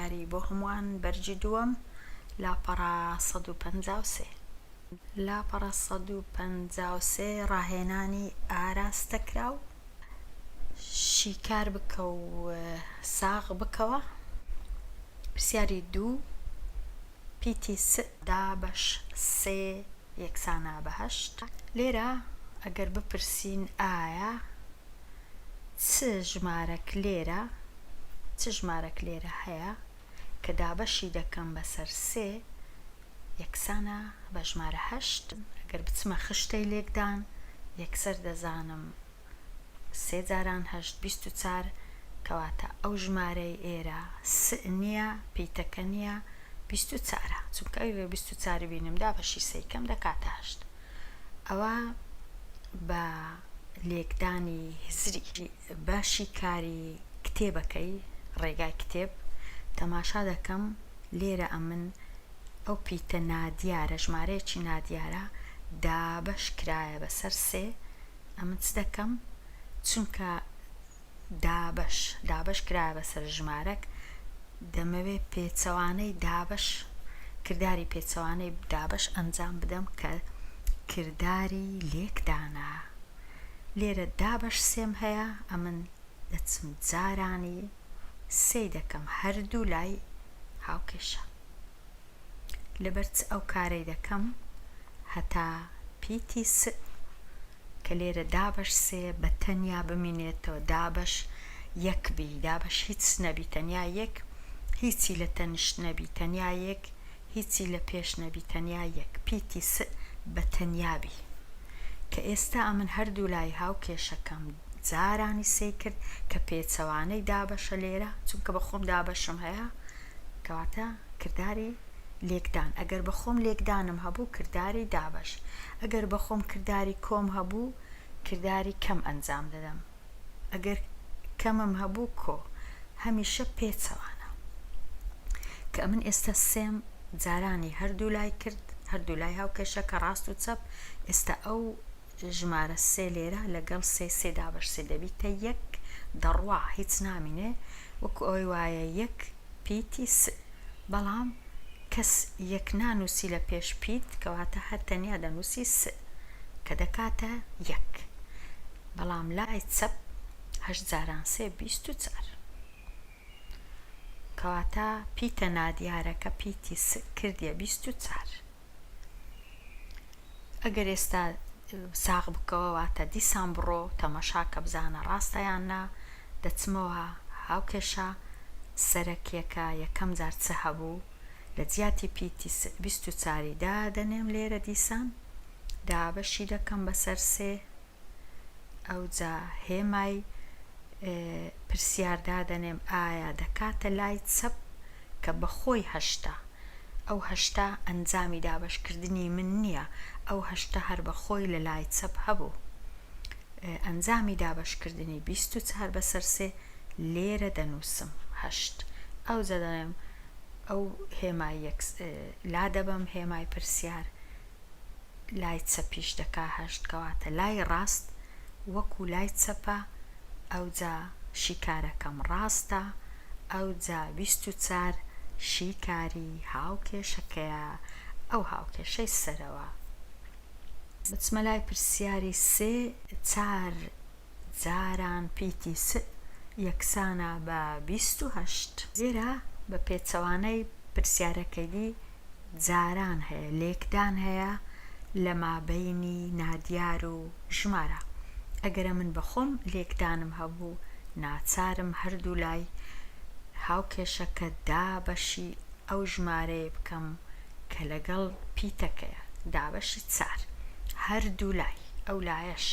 ئاسانکاری بۆ هەمووان بەرگی دووەم لاپەڕە 153. لاپەڕە 153 ڕاهێنانی ئاراستەکراو شیکار بکە و ساغ بکەوە پرسیاری دوو پیتی س دابەش سێ یەکسانە بە هەشت. لێرە ئەگەر بپرسین ئایا چ ژمارەک لێرە چ ژمارەک لێرە هەیە کە دابەشی دەکەم بەسەر سێ یەکسانە بە ژمارە هەشت؟ ئەگەر بچمە خشتەی لێکدان یەکسەر دەزانم سێ جاران هەشت 24 کەواتە ئەو ژمارەی ئێرە س نییە پیتەکە نییە 24 ە چونکە ئەگەر 24 بینم دابەشی سێی کەم دەکاتە هەشت ئەوە بە لێکدانی هزری بە شیکاری کتێبەکەی ڕێگای کتێب تەماشا دەکەم لێرە ئەمن ئەو پیتە نادیارە ژمارەیەکی نادیارە دابەش کرایە بەسەر سێ ئەمن چ دەکەم چونکە دابەش دابەش کرایە بەسەر ژمارەک دەمەوێ پێچەوانەی دابەش کرداری پێچەوانەی دابەش ئەنجام بدەم کە کرداری لێکدانە لێرە دابەش سێم هەیە ئەمن دەچم جارانی سێی دەکەم هەردوو لای هاوکێشە لەبەر چ ئەو کارەی دەکەم هەتا پیتی س کە لێرە دابەش سێ بە تەنیا بمینێتەوە دابەش یەک بی دابەش هیچ نەبی تەنیا یەک هیچی لە تەنیشت نەبی تەنیا یەک هیچی لە پێش نەبی تەنیا یەک پیتی س بە تەنیا بی کە ئێستا ئەمن هەردوو لای هاوکێشەکەم جارانی سێی کرد کە پێچەوانەی دابەشە لێرە چونکە بە خۆم دابەشم هەیە کەواتە کرداری لێکدان ئەگەر بە خۆم لێکدانم هەبوو کرداری دابەش ئەگەر بە خۆم کرداری کۆم هەبوو کرداری کەم ئەنجام دەدەم ئەگەر کەمم هەبوو کۆ هەمیشە پێچەوانە کە ئەمن ئێستا سێم جارانی هەردوو لای کرد هەردوو لای هاوکێشەکە ڕاست و چەپ ئێستا ئەو ژمارە سێ لێرە لەگەڵ سێ سێ دابەش سێ دەبیتە یەک دەڕوا هیچ نامینێ وەکو ئەوەی وایە یەک پیتی س بەڵام کەس یەک نانوسی لە پێش پیت کەواتە هەر تەنیا دەنوسی س کە دەکاتە یەک بەڵام لای چەپ هەشت جاران سێ 24 کەواتە پیتە نادیارەکە پیتی س کردیە 24 ئەگەر ئێستا ساغ بکەوە واتە دیسان بڕۆ تەمەشاکە بزانە ڕاستە یان نا دەچمەوە هاوکێشە سەرەکیەکە یەکەم جار چ هەبوو لە جیاتی پیتی 24 ی دادەنێم لێرە دیسان دابەشی دەکەم بەسەر سێ ئەوجا هێمای پرسیار دادەنێم ئایا دەکاتە لای چەپ کە بەخۆی هەشتە ئەو هەشتە ئەنجامی دابەشکردنی من نییە ئەو هەشتە هەر بەخۆی لە لای چەپ هەبوو ئەنجامی دابەشکردنی 24 بەسەر سێ لێرە دەنووسم هەشت ئەوجا دەڵێم ئەو هێمای یەک لادەبەم هێمای پرسیار لای چەپیش دەکا هەشت کەواتە لای ڕاست وەکو لای چەپە ئەوجا شیکارەکەم ڕاستە ئەوجا 24 شیکاری هاوکێشەکەیە ئەو هاوکێشەی سەرەوە. بچمە لای پرسیاری سێ چار جاران پیتی س یەکسانە بە 28. لێرە بە پێچەوانەی پرسیارەکەی دی جاران هەیە، لێکدان هەیە لە مابەینی نادیار و ژمارە. ئەگەر ئەمن بە خۆم لێکدانم هەبوو، ناچارم هەردوو لای هاوکێشەکە دابەشی ئەو ژمارەیە بکەم کە لەگەڵ پیتەکەیە، دابەشی چار. هەردوو لای، ئەو لایەش،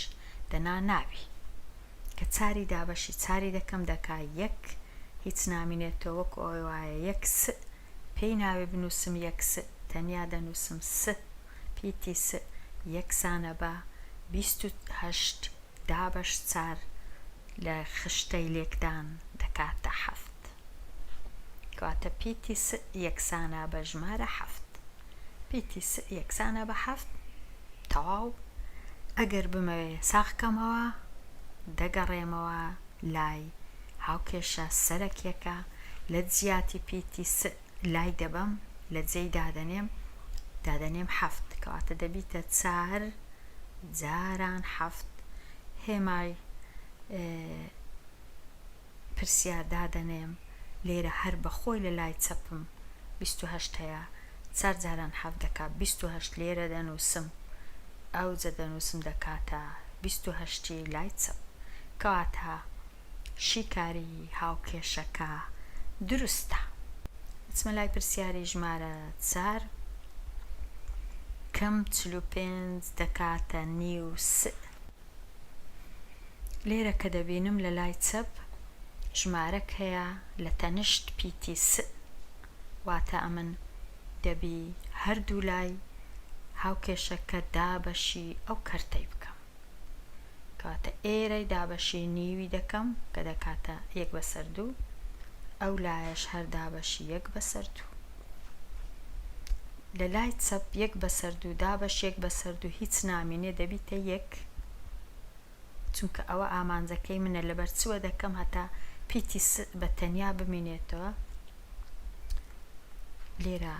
دەنا نابی. کە چاری دابەشی چاری دەکەم دەکا یەک، هیچ نامینێتەوە وەکو ئەوەی وایە یەک س پێی ناوێ بنووسم یەک س تەنیا دەنووسم س پیتی س یەکسانە بە 28 دابەش چار لە خشتەی لێکدان دەکاتە حەفت کەواتە پیتی س یەکسانە بە ژمارە حەفت پیتی س یەکسانە بە حەفت تەواو ئەگەر بمەوێ ساغ کەمەوە دەگەڕێمەوە لای هاوکێشە سەرەکیەکە. لە جیاتی پیتی س لای دەبەم لە جێی دادەنێم دادەنێم حەفت کەواتە دەبیتە چار جاران حەفت هێمای پرسیار دادەنێم لێرە هەر بە خۆی لە لای چەپم 28 هەیە چار جاران حەفت دەکا 28 لێرە دەنووسم ئەوجە دەنووسم دەکاتە 28 ی لای چەپ کەواتە شیکاری هاوکێشەکە دروستە. دەچمە لای پرسیاری ژمارە چار. کەم 45 دەکاتە نیو س. لێرە کە دەبینم لە لای چەپ ژمارەک هەیە لە تەنشت پیتی س واتە ئەمن دەبی هەردوو لای هاوکێشەکە دابەشی ئەو کەرتەی بکەم. کەواتە ئێرەی دابەشی نیوی دەکەم کە دەکاتە یەک بەسەر دوو، ئەو لایەش هەر دابەشی یەک بەسەر دوو. لە لای چەپ یەک بەسەر دوو دابەش یەک بەسەر دوو هیچ نامینێ دەبیتە یەک، چونکە ئەوە ئامانجەکەی منە لەبەر چوە دەکەم هەتا پیتی س بە تەنیا بمینێتەوە. لێرە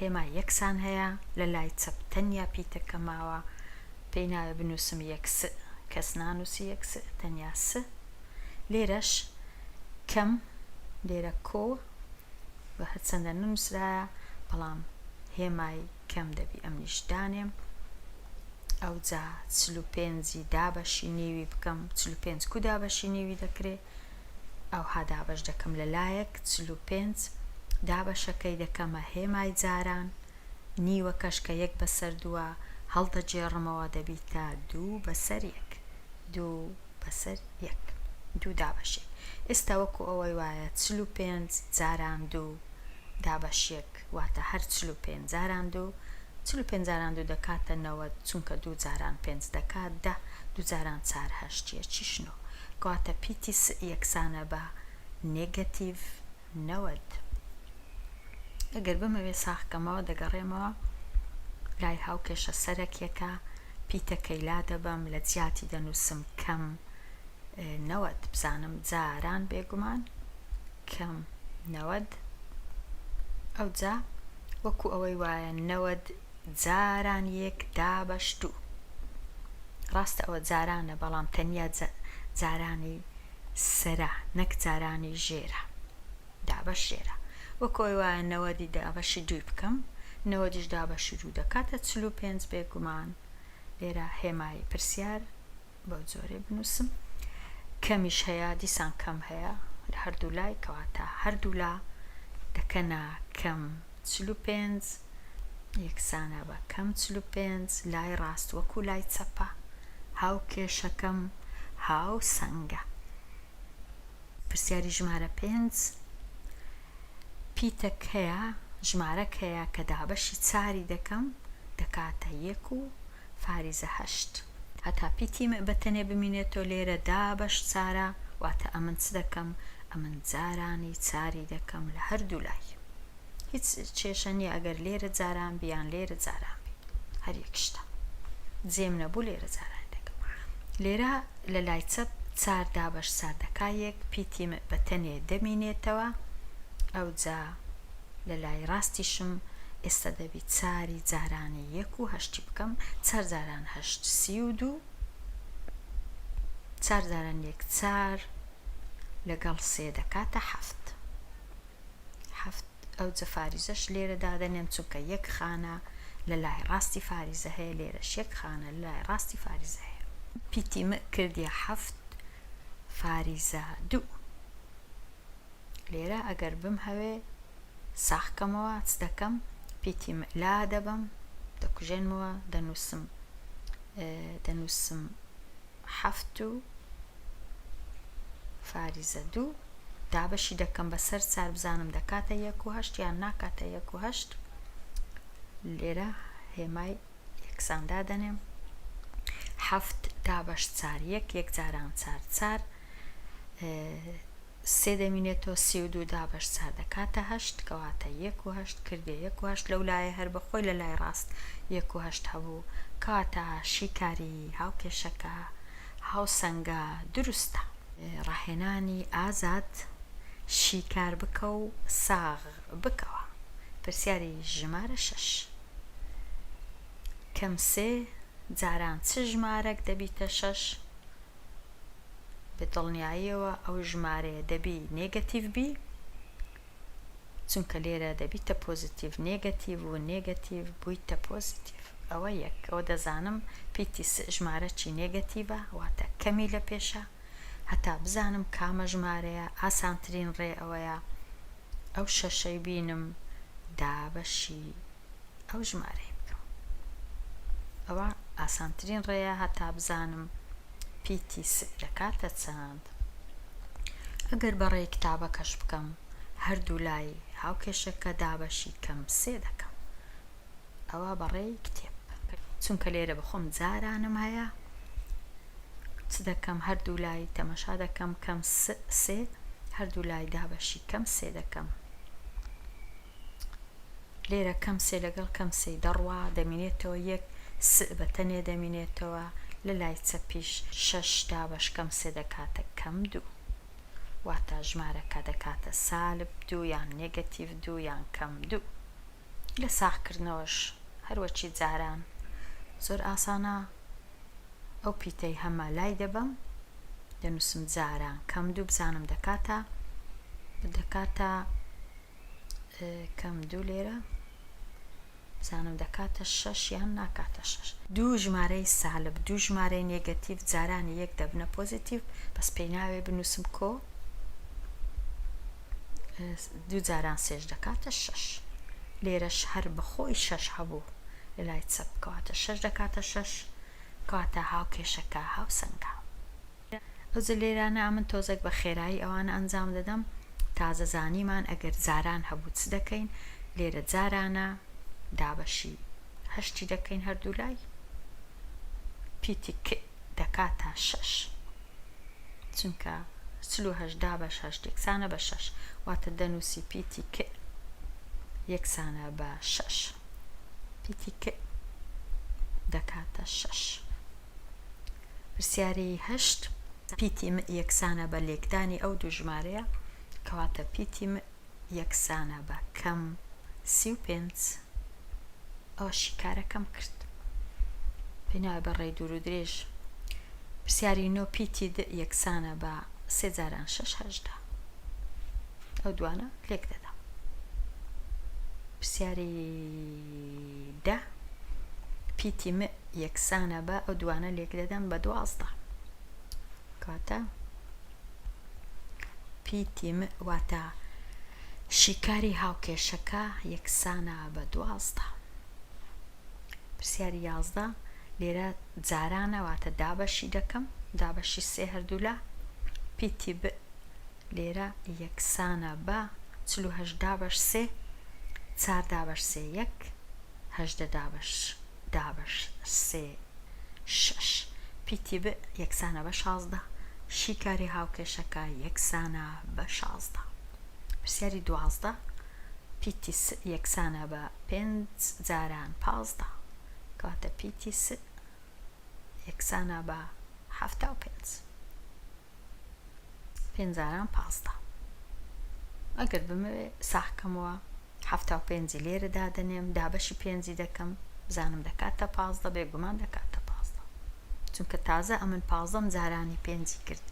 هێمای یەکسان هەیە لە لای چەپ تەنیا پیتەکە ماوە پێی ناوێ بنووسم یەک س کەس نانووسی یەک س تەنیا س لێرەش کەم لێرە کۆ و هەرچەندە نەنووسرایە بەڵام هێمای کەم دەبی ئەمنیش دانێم ئەوجا 45 ی دابەشی نیوی بکەم 45 کو دابەشی نیوی دەکرێ ئەوها دابەش دەکەم لە لایەک 45 دابەشەکەی دەکەمە هێمای جاران نیوەکەش کە یەک بەسەر دووە هەڵدەگێڕمەوە دەبیتە دوو بەسەر یەک دوو بەسەر یەک دوو دابەش یەک ئێستا وەکو ئەوەی وایە 45 جاران دوو دابەش یەک واتە هەر 45 جاران دوو 45 جاران دوو دەکاتە 90 چونکە دوو جاران پێنج دەکات دە دوو جاران چار هەشت یەکیش نۆ کەواتە پیتی س یەکسانە بە نێگەتیڤ 90. ئەگەر بمەوێ ساغ کەمەوە دەگەڕێمەوە لای هاوکێشە سەرەکیەکە پیتەکەی لادەبەم لە جیاتی دەنووسم کەم 90 بزانم جاران بێگومان کەم 90 ئەوجا وەکو ئەوەی وایە 90 جاران یەک دابەش دوو ڕاستە ئەوە جارانە بەڵام تەنیا جارانی سەرە نەک جارانی ژێرە دابەش ژێرە وەک ئەوەی وایە نەوەدی دابەشی دووی بکەم نەوەدیش دابەشی دوو دەکاتە 45 بێگومان لێرە هێمای پرسیار بەو جۆرەی بنووسم کەمیش هەیە دیسان کەم هەیە لە هەردوو لای کەواتە هەردوولا دەکەنە کەم 45 یەکسانە بە کەم 45 لای ڕاست وەکو لای چەپە هاوکێشەکەم هاوسەنگە. پرسیاری ژمارە پێنج، پیتەک هەیە، ژمارەک هەیە کە دابەشی چاری دەکەم دەکاتە یەک و فاریزە هەشت. هەتا پیتی م بە تەنێ بمینێتەوە لێرە دابەش چارە، واتە ئەمن چ دەکەم؟ ئەمن جارانی چاری دەکەم لە هەردوو لای. هیچ کێشە نیە ئەگەر لێرە جاران بی یان لێرە جاران بی هەر یەک شتە جێم نەبوو لێرە جاران دەکەم لێرە لە لای چەپ چار دابەش چار دەکا یەک پیتی م بە تەنێ دەمینێتەوە ئەوجا لە لای ڕاستیشم ئێستا دەبی چاری جارانی یەک و هەشتی بکەم چار جاران هەشت 32 چار جاران یەک چار لەگەڵ سێ دەکاتە حەفت. حەفت ئەوجە فاریزەش لێرە دادەنێم چونکە یەک خانە لە لای ڕاستی فاریزە هەیە لێرەش یەک خانە لە لای ڕاستی فاریزە هەیە. پیتی م کردیە حەفت فاریزە دوو لێرە ئەگەر بمهەوێ ساغ کەمەوە چ دەکەم پیتی م لا دەبەم دەکوژێنمەوە دەنووسم دەنووسم حەفت و فاریزە دوو دابەشی دەکەم بە سەر چار بزانم دەکاتە یەک و هەشت یان ناکاتە یەک و هەشت لێرە هێمای یەکسان دادەنێم حەفت دابەش چار یەک یەک جاران چار چار سێ دەمینێتەوە 32 دابەش چار دەکاتە هەشت کەواتە یەک و هەشت کردێ یەک و هەشت لەو لایە هەر بەخۆی لە لای ڕاست یەک و هەشت هەبوو کەواتە شیکاری هاوکێشەکە هاوسەنگە دروستە. ڕاهێنانی ئازاد. شیکار بکە و ساغ بکەوە. پرسیاری ژمارە شەش. کەم سێ جاران چ ژمارەک دەبیتە شەش؟ بە دڵنیاییەوە ئەو ژمارەیە دەبی نێگەتیڤ بی، چونکە لێرە دەبیتە پۆزیتیڤ، نێگەتیڤ و نێگەتیڤ بوویتە پۆزیتیڤ. ئەوە یەک. ئەوە دەزانم پیتی س ژمارەکی نێگەتیڤە، واتە کەمی لە پێشە. هەتا بزانم کامە ژمارەیە، ئاسانترین ڕێ ئەوەیە ئەو شەشەی بینم دابەشی ئەو ژمارەیە بکەم. ئەوە ئاسانترین ڕێیە هەتا بزانم پیتی س دەکاتە چەند. ئەگەر بە ڕێی کتابەکەش بکەم هەردوو لای هاوکێشەکە دابەشی کەم سێ دەکەم. ئەوە بە ڕێی کتێب. چونکە لێرە بەخۆم جارانم هەیە چ دەکەم هەردوو لای تەمەشا دەکەم کەم س سێ هەردوو لای دابەشی کەم سێ دەکەم. لێرە کەم سێ لەگەڵ کەم سێی دەڕوا دەمینێتەوە یەک س بە تەنێ دەمینێتەوە لە لای چەپیش شەش دابەش کەم سێ دەکاتە کەم دوو واتە ژمارەکە دەکاتە سالب دوو یان نێگەتیڤ دوو یان کەم دوو لە ساغ کردنەوەش هەر وەکی جاران زۆر ئاسانە ئەو پیتەی هەمە لای دەبەم دەنووسم جاران کەم دوو بزانم دەکاتە دەکاتە کەم دوو لێرە بزانم دەکاتە شەش یان ناکاتە شەش. دوو ژمارەی سالب دوو ژمارەی نێگەتیڤ جارانی یەک دەبنە پۆزیتیڤ بەس پێی ناوێ بنووسم کۆ دوو جاران سێش دەکاتە شەش لێرەش هەر بەخۆی شەش هەبوو لە لای چەپ کەواتە شەش دەکاتە شەش کەواتە هاوکێشەکە هاوسەنگە. ئەوجە لێرانە ئەمن تۆزەک بە خێرایی ئەوانە ئەنجام دەدەم تازە زانیمان ئەگەر جاران هەبوو چ دەکەین لێرە جارانە دابەشی هەشتی دەکەین هەردوو لای پیتی ک دەکاتە شەش چونکە 48 دابەش هەشت یەکسانە بە شەش واتە دەنووسی پیتی ک یەکسانە بە شەش پیتی ک دەکاتە شەش. پرسیاری هەشت، پیتی م یەکسانە بە لێکدانی ئەو دوو ژمارەیە، کەواتە پیتی م یەکسانە بە کەم 35. ئەوە شیکارەکەم کرد. پێی ناوێ بە ڕێی دوور و درێژ. پرسیاری نۆ، پیتی د یەکسانە بە سێ جاران شەش 18. ئەو دوانە لێک دەدەم. پرسیاری دە، پیتی م یەکسانە بە ئەو دوانە لێک دەدەم بە 12 کەواتە پیتی م واتە شیکاری هاوکێشەکە یەکسانە بە 12 پرسیاری 11 لێرە جارانە واتە دابەشی دەکەم دابەشی سێ هەردوولا پیتی ب لێرە یەکسانە بە 48 دابەش سێ چار دابەش سێ یەک 18 دابەش دابەش سێ شەش پیتی ب یەکسانە بە 16 شیکاری هاوکێشەکە یەکسانە بە 16 پرسیاری 12 پیتی س یەکسانە بە پێنج جاران 15 کەواتە پیتی س یەکسانە بە 75 پێنج جاران 15 ئەگەر بمەوێ ساغ کەمەوە 75 ی لێرە دادەنێم دابەشی پێنجی دەکەم بزانم دەکاتە 15 بێگومان دەکاتە 15 چونکە تازە ئەمن پازدەم جارانی پێنجی کرد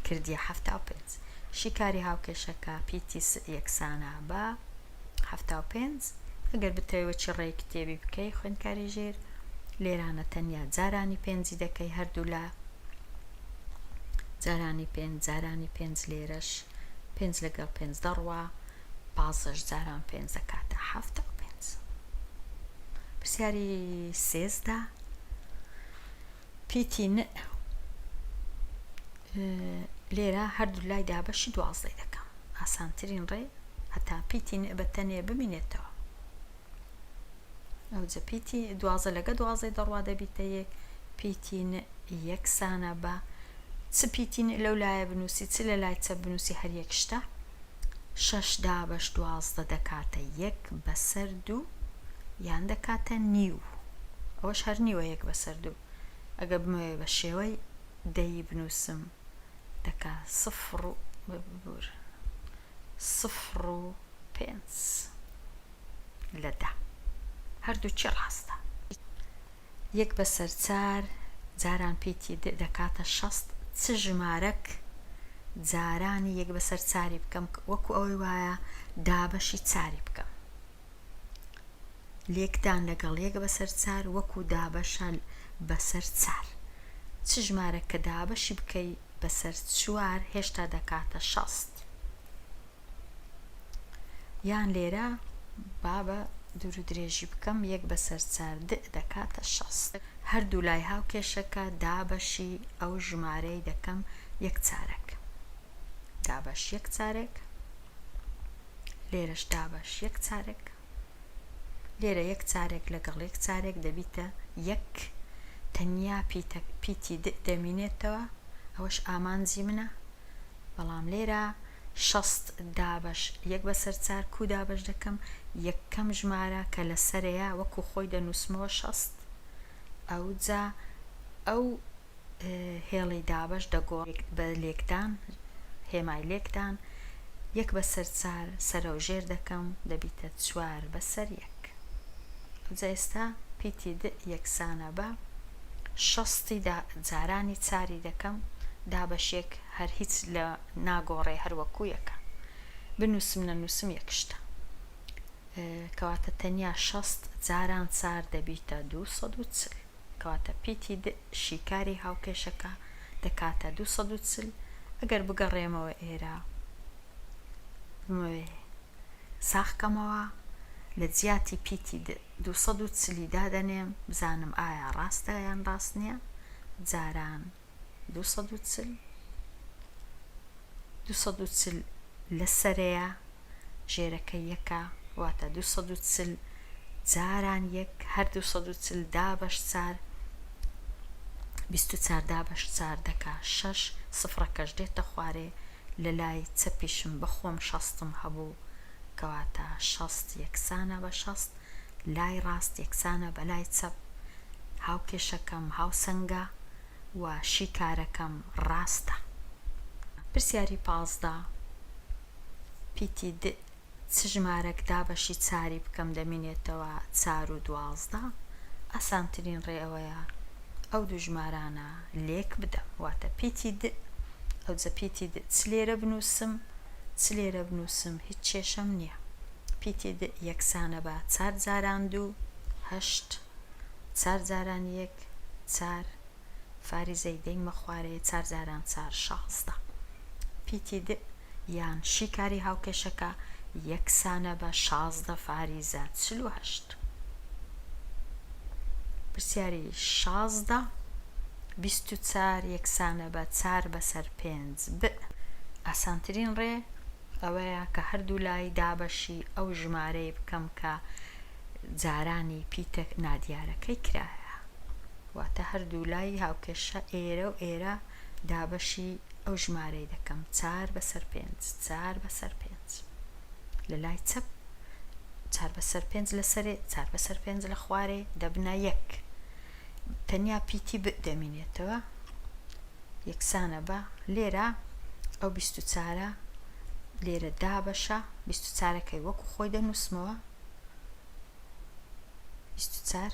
کردیە 75 شیکاری هاوکێشەکە پیتی س یەکسانە بە 75 ئەگەر بتەوێ وەکی ڕێی کتێبی بکەی خوێندکاری ژیر لێرانە تەنیا جارانی پێنجی دەکەی هەردوولا جارانی پێنج جارانی پێنج لێرەش پێنج لەگەڵ پێنج دەڕوا پازدەش جاران پێنج دەکاتە 75 پرسیاری سێزدە پیتی ن لێرە هەردوو لای دابەشی دوازدەی دەکەم ئاسانترین ڕێ هەتا پیتی ن بە تەنێ بمینێتەوە ئەوجە پیتی دوازدە لەگە دوازدەی دەڕوا دەبیتە یەک پیتی ن یەکسانە بە چ پیتی ن لەو لایە بنووسی چ لە لای چەپ بنووسی هەر یەک شتە شەش دابەش 12 دەکاتە یەک بەسەر دوو یان دەکاتە نیو ئەوەش هەر نیوە یەک بەسەر دوو ئەگە بمەوێ بە شێوەی دەی بنووسم دەکا سفر و ببورن. سفر و پێنج لە دە. هەردووکی ڕاستە. یەک بەسەر چار جاران پیتی د دەکاتە 60 چ ژمارەک جارانی یەک بەسەر چاری بکەم وەکو ئەوەی وایە دابەشی چاری بکەم. لێکدان لەگەڵ یەک بەسەر چار وەکو دابەشە بەسەر چار. چ ژمارەک کە دابەشی بکەی بەسەر چوار هێشتا دەکاتە 60. یان لێرە با بە دوور و درێژی بکەم یەک بەسەر چار د دەکاتە 60. هەردوو لای هاوکێشەکە دابەشی ئەو ژمارەی دەکەم یەک چارەک. دابەش یەک چارەک. لێرەش دابەش یەک چارەک. لێرە یەک چارەک لەگەڵ یەک چارەک دەبیتە یەک تەنیا پیتە پیتی د دەمینێتەوە ئەوەش ئامانجی منە بەڵام لێرە 60 دابەش یەک بەسەر چار کو دابەش دەکەم یەکەم ژمارە کە لەسەرەیە وەکو خۆی دەنووسمەوە 60 ئەوجا ئەو هێڵی دابەش دەگۆڕێت بە لێکدان، هێمای لێکدان، یەک بەسەر چار سەرەو ژێر دەکەم دەبیتە چوار بەسەر یەک. ئەوجا ئێستا پیتی د یەکسانە بە شەستی دا جارانی چاری دەکەم دابەش یەک هەر هیچ لە ناگۆڕێ هەر وەکو یەکە. بنووسم نەنووسم یەک شتە. کەواتە تەنیا 60 جاران چار دەبیتە 240. کەواتە پیتی د شیکاری هاوکێشەکە دەکاتە 240. ئەگەر بگەڕێمەوە ئێرە بمەوێ ساغ کەمەوە لە جیاتی پیتی د 240 ی دادەنێم بزانم ئایا ڕاستە یان ڕاست نییە جاران 240 240 لە سەرەیە ژێرەکەی یەکە واتە 240 جاران یەک هەر 240 دابەش چار 24 دابەش چار دەکا شەش سفرەکەش دێتە خوارێ لە لای چەپیشم بەخۆم شەستم هەبوو کەواتە شەست یەکسانە بە شەست لای ڕاست یەکسانە بە لای چەپ هاوکێشەکەم هاوسەنگە و شیکارەکەم ڕاستە. پرسیاری 15 پیتی د چ ژمارەک دابەشی چاری بکەم دەمینێتەوە چار و 12 ئاسانترین ڕێ ئەوەیە ئەو دوو ژمارانە لێک بدەم واتە پیتی د ئەوجە پیتی د چ لێرە بنووسم چ لێرە بنووسم هیچ کێشەم نییە. پیتی د یەکسانە بە چار جاران دوو هەشت چار جاران یەک چار فاریزەی دەینمە خوارێ چار جاران چار 16. پیتی د یان شیکاری هاوکێشەکە یەکسانە بە 16 فاریزە 48. پرسیاری 16 24 یەکسانە بە چار بەسەر پێنج ب. ئاسانترین ڕێ ئەوەیە کە هەردوو لای دابەشی ئەو ژمارەی بکەم کە جارانی پیتە نادیارەکەی کرایە واتە هەردوو لای هاوکێشە ئێرە و ئێرە دابەشی ئەو ژمارەی دەکەم چار بەسەر پێنج چار بەسەر پێنج لە لای چەپ چار بەسەر پێنج لەسەرێ چار بەسەر پێنج لە خوارێ دەبنە یەک تەنیا پیتی ب دەمینێتەوە یەکسانە بە لێرە ئەو 24 لێرە دابەشە 24ەکەی وەکو خۆی دەنووسمەوە 24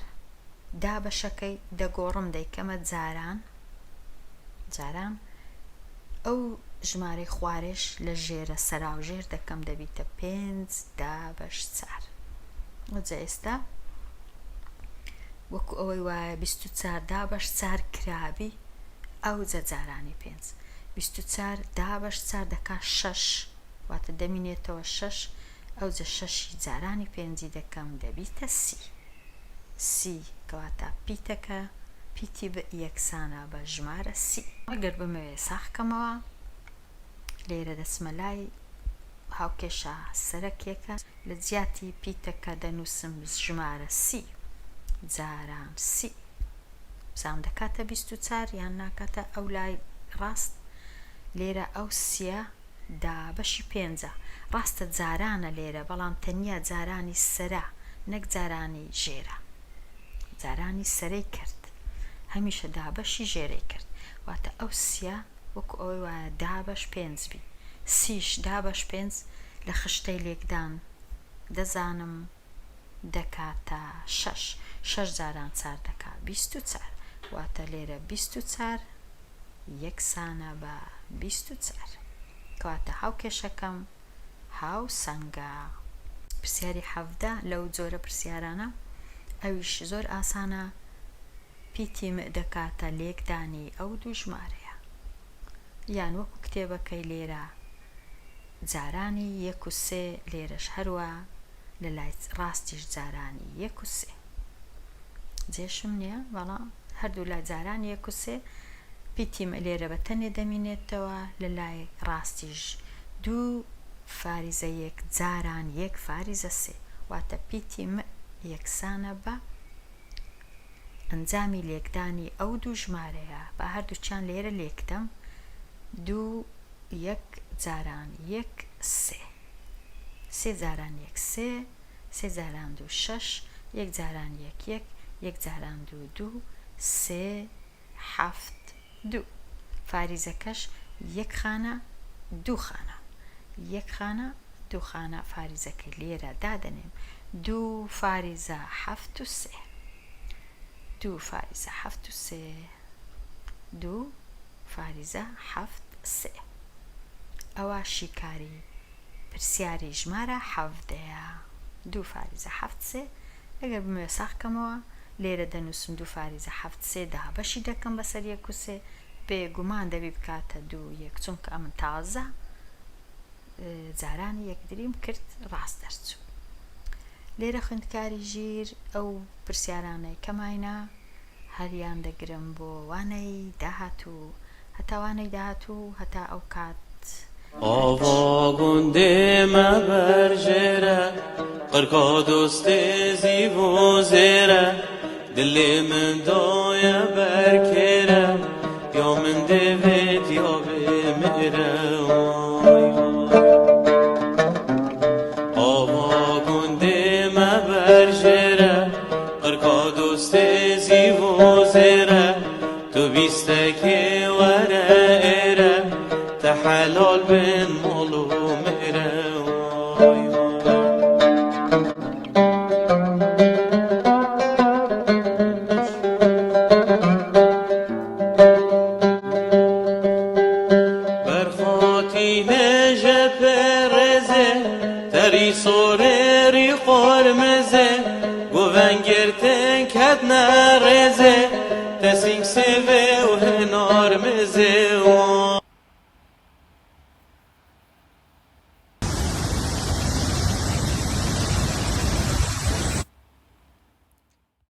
دابەشەکەی دەگۆڕم دەیکەمە جاران جاران ئەو ژمارەی خوارێش لە ژێرە سەراوژێر دەکەم دەبیتە پێنج دابەش چار. ئەوجا ئێستا وەکو ئەوەی وایە 24 دابەش چار کرابی ئەوجە جارانی پێنج 24 دابەش چار دەکا شەش واتە دەمینێتەوە شەش ئەوجە شەشی جارانی پێنجی دەکەم دەبیتە سی سی کەواتە پیتەکە پیتی ب یەکسانە بە ژمارە سی. ئەگەر بمەوێ ساغ کەمەوە لێرە دەچمە لای هاوکێشە سەرەکیەکە لە جیاتی پیتەکە دەنووسم ژمارە سی جاران سی بزانم دەکاتە 24 یان ناکاتە ئەو لای ڕاست لێرە ئەو سیە دابەشی پێنجە ڕاستە جارانە لێرە بەڵام تەنیا جارانی سەرە نەک جارانی ژێرە جارانی سەرەی کرد هەمیشە دابەشی ژێرەی کرد واتە ئەو سیە وەکو ئەوەی وایە دابەش پێنج بی سیش دابەش پێنج لە. لە خشتەی لێکدان دەزانم دەکاتە شەش، شەش جاران چار دەکا 24، واتە لێرە 24 یەکسانە بە 24. کەواتە هاوکێشەکەم هاوسەنگە. پرسیاری 17 لەو جۆرە پرسیارانە ئەویش زۆر ئاسانە، پیتی م دەکاتە لێکدانی ئەو دوو ژمارەیە یان وەکو کتێبەکەی لێرە جارانی یەک و سێ لێرەش هەروا لە لای ڕاستیش جارانی یەک و سێ جێشم نییە بەڵام هەردوو لای جارانی یەک و سێ پیتی م لێرە بە تەنێ دەمینێتەوە لە لای ڕاستیش دوو فاریزە یەک جاران یەک فاریزە سێ واتە پیتی م یەکسانە بە ئەنجامی لێکدانی ئەو دوو ژمارەیە با هەردووکیان لێرە لێکدەم دوو یەک جاران یەک سێ سێ جاران یەک سێ سێ جاران دوو شەش یەک جاران یەک یەک یەک جاران دوو دوو سێ حەفت دوو فاریزەکەش یەک خانە دوو خانە یەک خانە دوو خانە فاریزەکەی لێرە دادەنێم دوو فاریزە حەفت و سێ دوو فاریزە حەفت و سێ دوو فاریزە حەفت سێ ئەوە شیکاری پرسیاری ژمارە حەڤدەیە دوو فاریزە حەفت سێ ئەگەر بمەوێ ساغ کەمەوە لێرە دەنووسم دوو فاریزە حەفت سێ دابەشی دەکەم بەسەر یەک و سێ بێ گومان دەبی بکاتە دوو یەک چونکە ئەمن تازە جارانی یەکدریم کرد ڕاست دەرچوو لێرە خوێندکاری ژیر ئەو پرسیارانەی کەماینە هەریان دەگرم بۆ وانەی داهاتوو هەتا وانەی داهاتوو هەتا ئەو کات ئاڤا گوندێ مە بەرژێرە قرکا دۆستێ زیڤ و زێرە دلێ من دایە بەر کێرە یا من دەوێت یا بمێرە وای وای ئاڤا گوندێ مە بەرژێرە قرکا دۆستێ زیڤ و زێرە تو بیستەکێ وەرە ئێرە تە حەلال بن ماڵ و مێرە وای وای. بەرخاتینە ژە پێڕێزێ تەری سۆرێری قۆرمزێ گۆڤەنگرتن کەتنە ڕێزێ تەسینگ سێڤێ و هەنار مزێ وای.